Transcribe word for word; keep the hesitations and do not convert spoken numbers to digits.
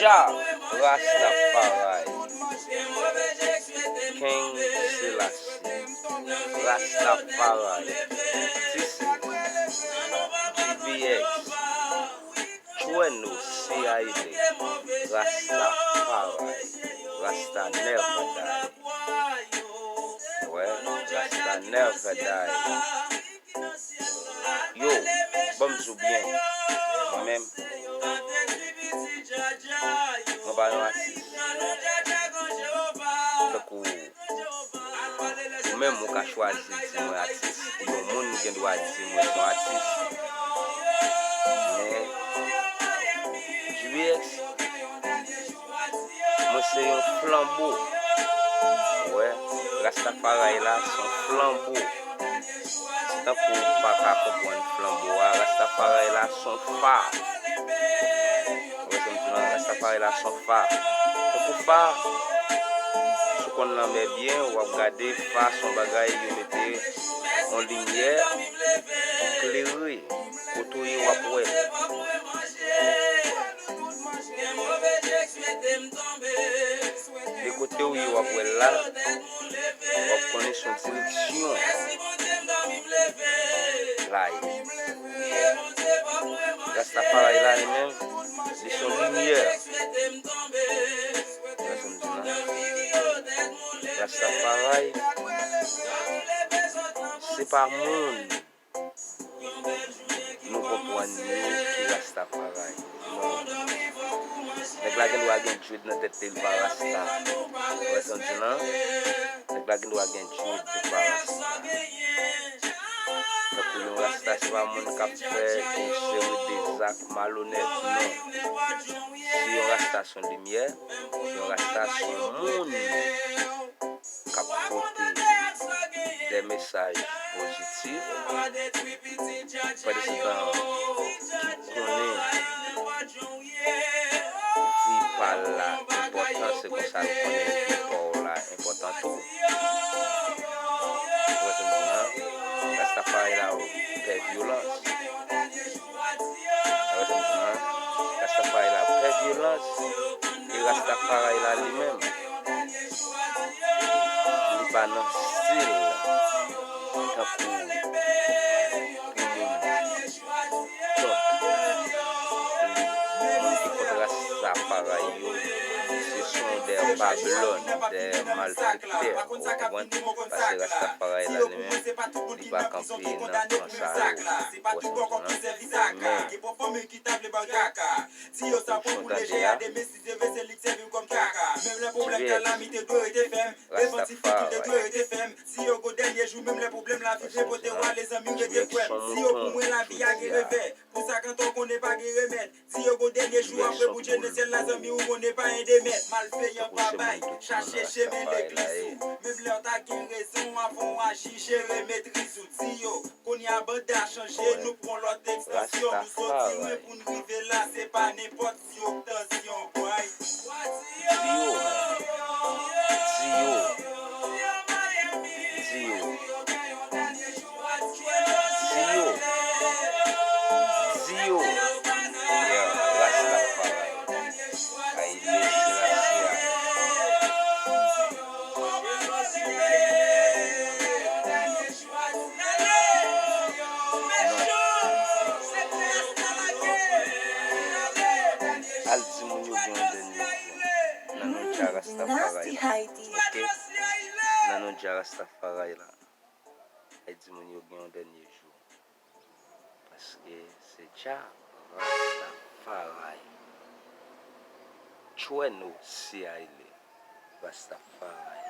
Jah Rastafari, King Selassie, Rastafari, T C, G B X, Trueno, C I D, Rastafari, Rasta never die. Wè, Rasta never die. Yo, ban m di w byen, mwen menm, mwen pa yon atis. Tankou ou menm, ou ka chwazi di mwen atis, yon moun gen dwa di mwen se yon atis. Men, G B X, mwen se yon flanbo. Wè, Rastafari la se yon flanbo. Se tankou w pa ka konprann flanbo a. Rastafari la se yon fa. Wè sa m di la, Rastafari la se yon fa. Tankou fa, si w konn lanmè byen, w ap gade fa se yon bagay yo mete yon limyè ki klere. Kote w ye, w ap wè. De kote w ye, w ap wè l la, w ap konnen se yon direksyon la ye. Rastafari la, li menm, li se yon limyè. Wè sa m di la? Rastafari, se pa moun nou konprann li ki Rastafari. Non. Nèg la gen dwa gen dread nan tèt li, li pa Rasta. Ou wè sa m di lan? Nèg la gen dwa gen dread, li pa Rasta. Tankou yon Rasta, se pa moun k ap fè yon seri de zak malonèt, non. Si yon Rasta se yon limyè, yon Rasta se yon moun k ap pote de mesaj pozitif, pa de se tan ki konnen vi pa l la enpòtan, se konsa l konnen vi pa w la enpòtan tou. Ou wè sa m di lan? Rastafari la pè vyolans. Ou wè sa m di lan? Rastafari la pè vyolans. E Rastafari la li menm, li pa nan stil tankou pou moun kont li. Moun ki kont Rastafari yo, se son de Babilòn, de malfektè, ou konprann? Paske Rastafari la li menm, li pa kanpe nan kan sa yo. Ou wè sa m di lan? Men, tankou w tande a, G B X, Rastafari. Paske se yon mouton ki di a. Pou sa kantan w konnen pa gen remèd. Di yo gon dènye jou apre bout je nan syèl la, zanmi, ou konnen pa en demèt. Malveyan pa bay, chache chemen legliz ou. Menm lè w ta gen rezon, avan w aji, jere metriz ou. Di yo, kounye a banda chanje, nou pran lòt ekstansyon. Nou soti lwen pou n rive la, se pa nenpòt ti oktansyon, bwoy. Di yo, di yo, di yo. Di yo. Di yo. Yeah, Rastafari. Haile Selassie. Non. Al di moun yo gen yon dènye jou. Nan non Jah Rastafari la. Ok? Nan non Jah Rastafari la. Al di moun yo gen yon dènye jou. Paske se Jah Rastafari. Trueno, C I D, Rastafari.